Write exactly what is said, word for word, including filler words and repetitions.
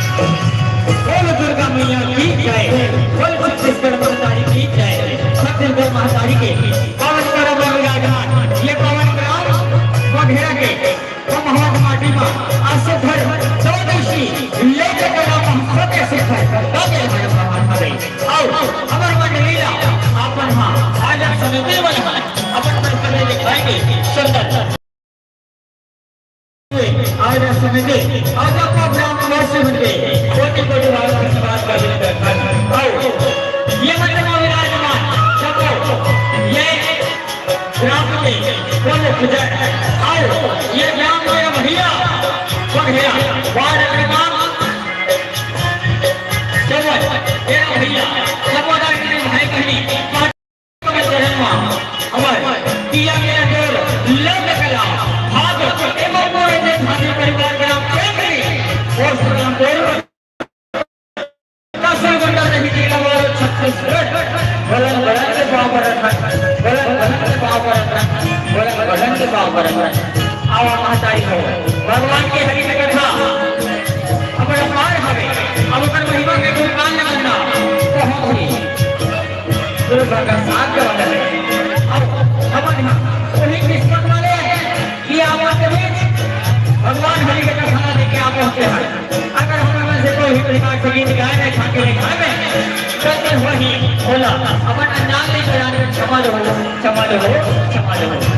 बोलो दुर्गा मैया की जय, बोलो छत्तीसगढ़ महतारी की जय, छत्तीसगढ़ महतारी के पावन पर्व में विराजमान ये पावन ग्राम बघेरा के महुआ के माटी में आज सुघर दो दिवसीय लोक कला महोत्सव के सुघर दो दिन में समापन हो गई। आओ, हमर मंडली ला अपन हाँ आयोजक समिति वाला अपन अपन कला दिखाएंगे। सुंदर आयोजक समिति और सबको ग्राम निवासी बन के कोटि कोटि बार आशीर्वाद का विनती करता हूँ। आओ, ये मंडप में विराजमान सबको ये ग्राम के प्रमुख जन, आओ, ये ग्राम के भैया, बघेरा, वार्ड क्रमांक चौवन, ये भैया, सबको भाई बहनी, चरण म हमर किया गया जोर लग गया, भाग एवं पूरे देश भाषी परिवार के नाम प्रेम करी और सलाम पूर्वक दस घंटा नहीं दिया वो छत्तीसगढ़। बलन बलन के पाँव पर रखन, बलन बलन के पाँव पर रखन, बलन बलन के पाँव पर रखन। आवा महतारी हो, भगवान के हरि के कथा अपन अपार हवे, अब ओकर महिमा के गुणगान न करना, तो हम भी गुरु प्रकाश साथ के वाला है। अब हमन ह वही किस्मत वाले हैं कि आप आपके बीच भगवान हरि के दर्शन देके आप पहुंचे हैं। अगर हम में से कोई भी प्रकार से गीत गाए नहीं, छाके नहीं खाए में, तो फिर वही बोला, अपन अनजान नहीं बजाने में क्षमा दो, क्षमा दो, क्षमा दो।